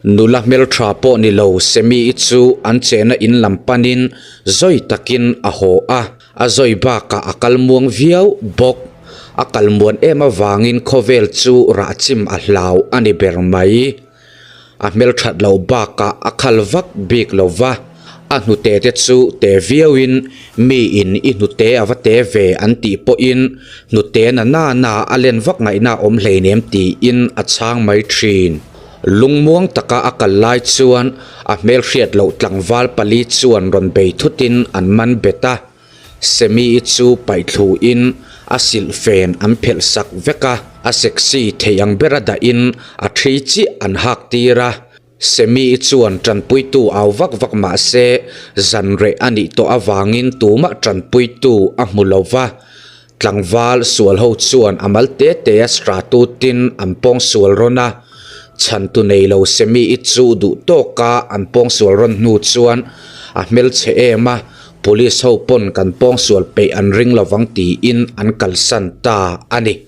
Nula hmeltha pawh ni lo Semi-i chu an chehna in lam panin zawi takin a haw a, a zawi bakah a kal muang viau bawk. A kal muan em avangin khawvel chu rah chim a hlau a ni ber mai. A hmelthat loh bakah a khal vak bik lo va, a hnute te chu te viauin mi in i hnute a va te ve an tih pawhin hnute na na na a len vak ngaihna a awm hleinem tiin a chhang mai thin. Lungmuang taka a kal lai chuan a hmelhriat loh tlangval pali chuan rawn bei thutin an man bet a, Semi-i chu paihthluin a silh fen an phelh sak vek a, a sexy thei ang bera dahin a thi chiah an hak tir a. Semi-i chuan tanpuitu au vak vak mah se zan reh a nih tawh avangin tumah tanpuitu a hmu lo va. Tlangval sual ho chuan a mal te te a stratutin an pawng sual rawn a, chhantu nei lo Semi-i chu duh tawka an pawng sual rawn hnu chuan a hmelchhe em a, Police ho pawn kan pawngsual peih an ring lovang tiin an kalsan ta a ni.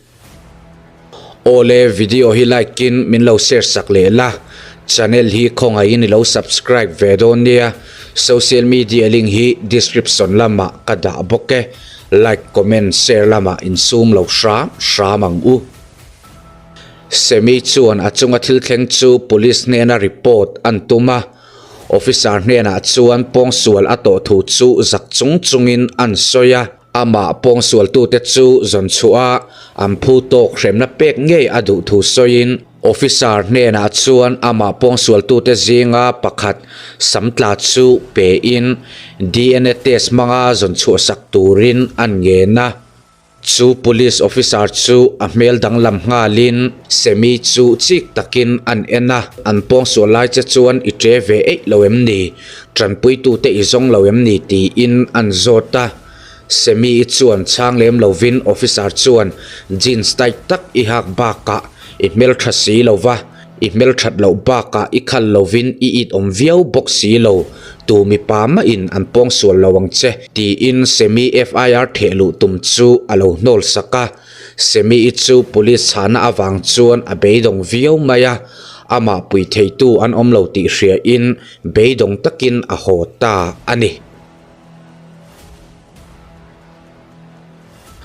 Awle video hi like in min lo share sak leh la, channel hi khawngaihin i lo subscribe ve dawn nia, social media link hi description lamah ka dah bawk e, like comment share lamah insum lo hram hram ang u. Semi chuan a chunga thil thleng chu police hnena report an tum a. Officer hnenah chuan pawngsual a tawh thu chu zak chung chungin an sawi a, amah pawngsualtute chu zawn chhuah a, an phu tawk hremna pek ngei a duh thu sawiin Officer hnenah chuan amah pawngsualtute zinga pakhat samtla chu pein DNA test hmanga zawn chhuahsak turin an ngen a. Chu police officer chu a hmel danglam nghalin Semi chu chik takin an en a, an pawngsual lai che chuan i ṭe ve eih lo em ni? Ṭanpuitute i zawng lo em ni? tiin an zawt a. Semi i chuan chhang lem lovin officer chuan jeans tight tak i hak bakah i hmelṭha si lo va, I hmelthat loh bakah i khal lovin i it awm viau bawk si lo, tu mipa mahin an pawngsual lo ang che, tiin Semi FIR theh luh tum chu a lo hnawl sak a. Semi-i chu police chhahna avang chuan a beidawng viau mai a, amah pui theitu an awm lo tih hriain beidawng takin a haw ta a ni.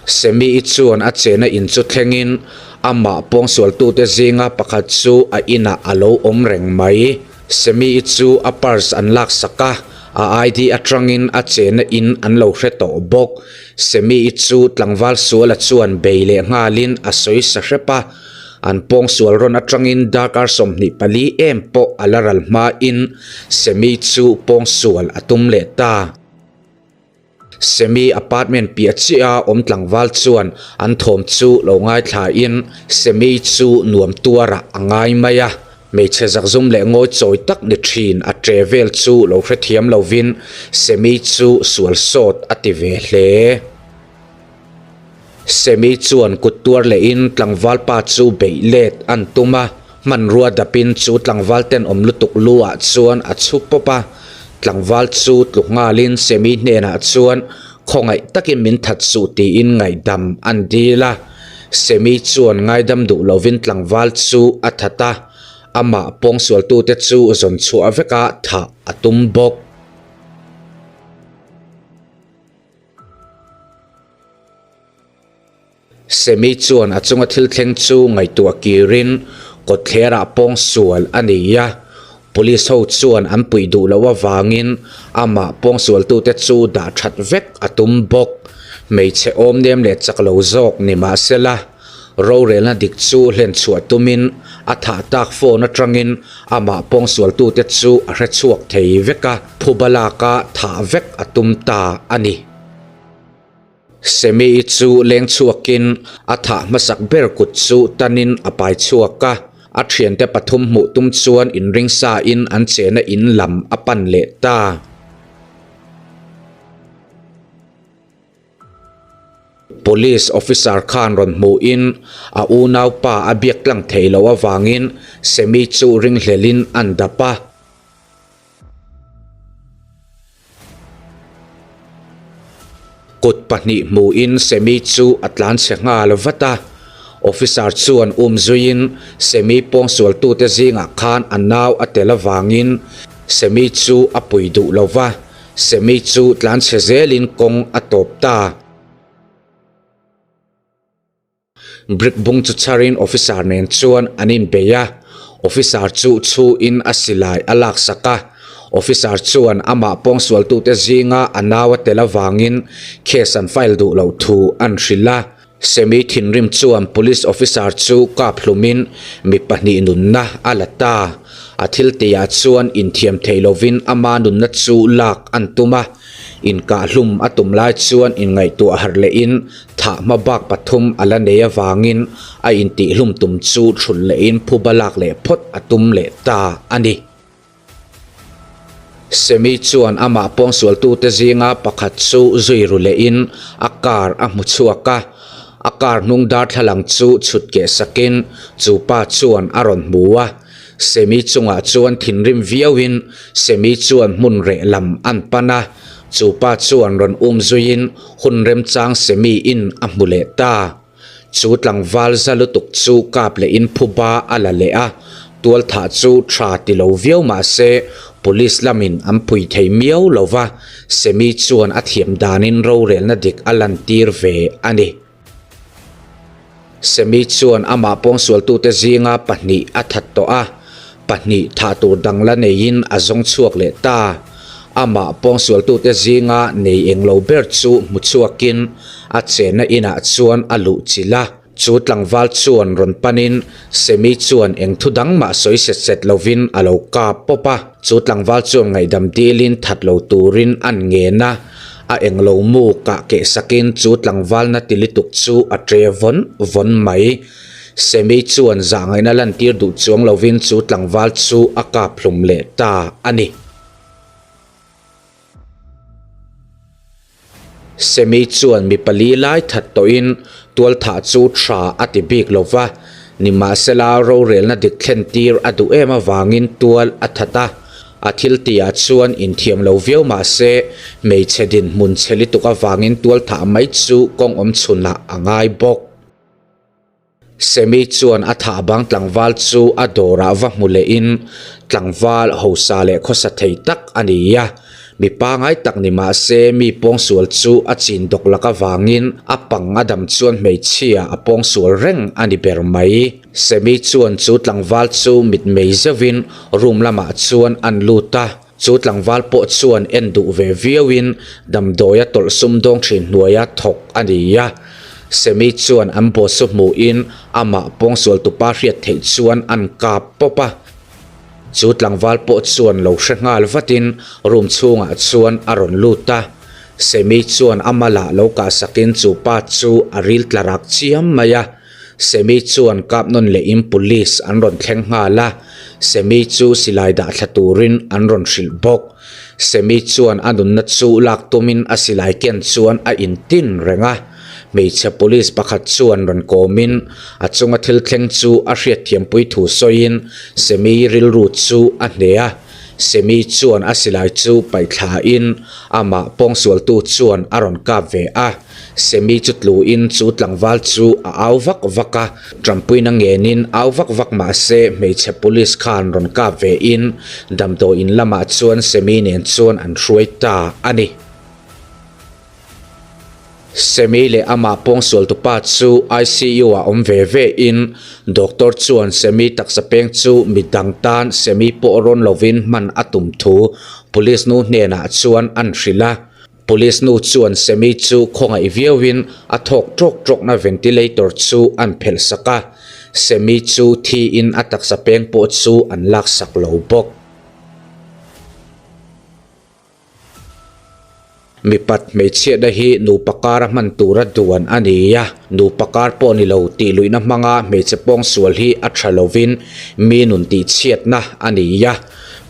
Semi-i chuan a chena in chu thlengin amah pawngsualtute zinga pakhat chu a inah a lo awm reng mai. Semi-i chu a purse an laksak a, a ID atangin a chena in an lo hre tawh bawk. Semi-i chu tlangval suala chuan bei leh nghalin a sawi sa hrep a, an pawngsual rawn atangin darkar 24 em pawh a la ral hmain Semi chu pawngsual a tum leh ta. Semi apartment piah chiah a awm tlangval chuan an thawm chu lo ngaithla in Semi chu nuam tuarah a ngai mai a, hmeichhe zakzum leh ngawi chawi tak ni thin a che vel chu lo hrethiam lovin Semi chu sual sawt a ti ve hle. Semi chuan kut tuar lehin tlangval pa chu beih let an tum a, hmanrua dapin chu tlangval tenawm lutuk lu ah chuan a chhu pawp a, tlangval chu tlu nghalin Semi hnenah chuan khawngaih takin min that suh tiin ngaihdam an dil a, Semi chuan ngaidam duh lovin tlangval chu a that a, amah pawngsualtute chu zawn chhuah veka thah a tum bawk. Semi chuan a chunga thil thleng chu ngaihtuah kirin kawtthlerah pawngsual a nei a, police ho chuan an puih duh loh avangin amah pawngsualtute chu dah that vek a tum bawk. Hmeichhe awm nem leh chak lo zawk ni mahsela, Rorelna dik chu hlen chhuah tumin a thah tak phone atangin amah pawngsualtute chu a hre chhuak thei vek a, phuba laka thah vek a tum ta a ni. Semi-i chu leng chhuakin a thah hmasak ber kut chu tanin a pai chhuak a, a thiante pathum hmuh tum chuan inring sain an chena in lam a pan leh ta. Police officer khan rawn hmuhin a unaupa a biak tlang theih loh avangin Semi chu ringhlelin an dap a. Kut pahnih hmuhin Semi chu a tlanchhe nghal vat a. Officer chuan um zuiin Semi pawngsualtute zingah khan a nau a tel avangin Semi chu a pui duh lo va, Semi chu tlanchhe zelin kawng a tawp ta. Brick bung chu chharin officer nen chuan an inbei a, officer chu chhuin a silai a laksak a, officer chuan amah pawngsualtute zinga a nau a tel avangin case an file duh loh thu an hrilh a. Semi thinrim chuan police officer chu kap hlumin mi pahnih nunna a la ta. A thil tihah chuan inthiam thei lovin ama nunna chu lak an tum a. Inkahhlum a tum lai chuan inngaihtuah harh lehin thah hma bak pathum a la nei avangin a intihhlum tum chu thulh lehin phuba lak leh phawt a tum leh ta a ni. Semi chuan amah pawngsualtute zinga pakhat chu zui ru lehin a car a hmu chhuak a, a car hnung darthlalang chu chhut keh sakin chu pa chuan a rawn hmu a. Semi chungah chuan thinrim viauin Semi chuan hmun reh lam an pan a, chu pa chuan rawn um zuiin hun remchang Semi in a hmu leh ta. Chu tlangval za lutuk chu kap lehin phuba a la leh a, tualthah chu tha ti lo viau mah se police lamin an pui thei miau lo va, Semi chuan a thiam danin rorelna dik a lantir ve a ni. Semi chuan amah pawngsualtute zinga pahnih a that tawh a, pahnih thah tur dang la neiin a zawng chhuak leh ta. Amah pawngsualtute zinga nei eng lo ber chu hmu chhuakin a chenna inah chuan a luh chilh a. Chu tlangval chuan rawn panin Semi chuan eng thu dang mah sawi set set lovin a lo kap pawp a. Chu tlangval chuan ngaihdam dilin that lo turin an ngen a. A englo mu kah keh sakin chu tlangvalna ti lutuk chu a ṭe vawn vawn mai. Semi chuan zahngaihna lantir duh chuang lovin chu tlangval chu a kap hlum leh ta a ni. Semi chuan mi pali lai that tawhin tualthah chu tha a ti bik lo va, nimahsela rorelna dik thlentir a duh em avangin tual a that a. A thil tihah chuan inthiam lo viau mah se, hmeichhe dinhmun chhe lutuk avangin tualthah mai chu kawng awm chhunah a ngai bawk. Semi chuan a thah bang tlangval chu a dawrah va hmu lehin tlangval hausa leh khawsa thei tak a ni a. Mi pangai tak ni mah se mi pawngsual chu a chin dawk lak avangin a pang a dam chuan hmeichhia a pawngsual reng a ni ber mai. Semi chuan chu tlangval chu mitmei zeuhin room lamah chuan an lut a, chu tlangval pawh chuan en duh ve viauin damdawia tawlh sumdawng thin hnuaia thawk a ni a. Semi chuan an boss chu hmuhin amah pawngsual tupa hriat theih chuan an kap pawp a. Chu tlangval pawh chuan lo hre nghal vatin room chhungah chuan a rawn lut a. Semi chuan a malah lo kahsakin chu pa chu a ril tla rak chiam mai a. Semi chuan kap nawn lehin police an rawn thleng nghal a, Semi chu silai dah thla turin an rawn hrilh bawk. Semi chuan a nunna chu lak tumin a silai ken chuan a intin reng a, hmeichhe police pakhat chuan rawn kawmin a chunga thil thleng chu a hriatthiampui thu sawiin Semi rilru chu a hne a. Semi chuan a silai chu paih thlain amah pawngsualtu chuan a rawn kap ve a. Semi chu tluin chu tlangval chu a au vak vak a, Trumpuina ngenin au vak vak mah se hmeichhe police khan rawn kap ve in damdawiin lamah chuan Semi nen chuan an hruai ta a ni. Semi leh amah pawngsualtupa chu ICU ah awm ve ve in doctor chuan Semi taksa peng chu midang tan Semi pawh rawn lovin hman a tum thu police nu hnenah chuan an hrilh a. Police nu chuan Semi chu khawngaih viauin a thawk tawk tawkna ventilator chu an phelh sak a, Semi chu thiin a taksa peng pawh chu an laksak lo bawk. Mipat hmeichhiatna hi nupa kara hman tura duan a ni a, nupa kar pawh ni lo tih luihna hmanga hmeichhe pawngsual hi a tha lovin mi nun tihchhiatna a ni a.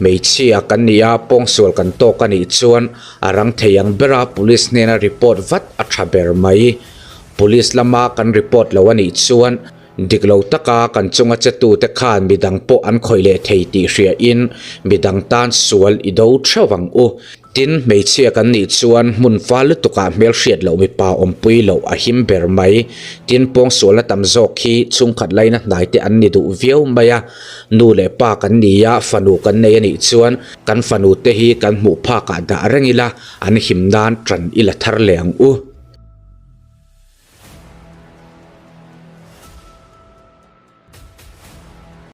Hmeichhia kan ni a, pawngsual kan tawk a nih chuan a rang thei ang bera police hnena report vat a tha ber mai. Police lama kan report lo a nih chuan dik lo taka kan chunga chetute khan midang pawh an khawih leh thei tih hriain midang tan sual i do theuh ang u. Tin, hmeichhia kan nih chuan hmun fal lutukah hmelhriat loh mipa awmpui loh a him ber mai. Tin, pawngsualna tam zawk hi chhungkhat laina hnai te an ni duh viau mai a. Nu leh pa kan ni a, fanu kan nei a nih chuan kan fanu te hi kan hmuh phakah dah reng ila, an him nan tan i la thar leh ang u.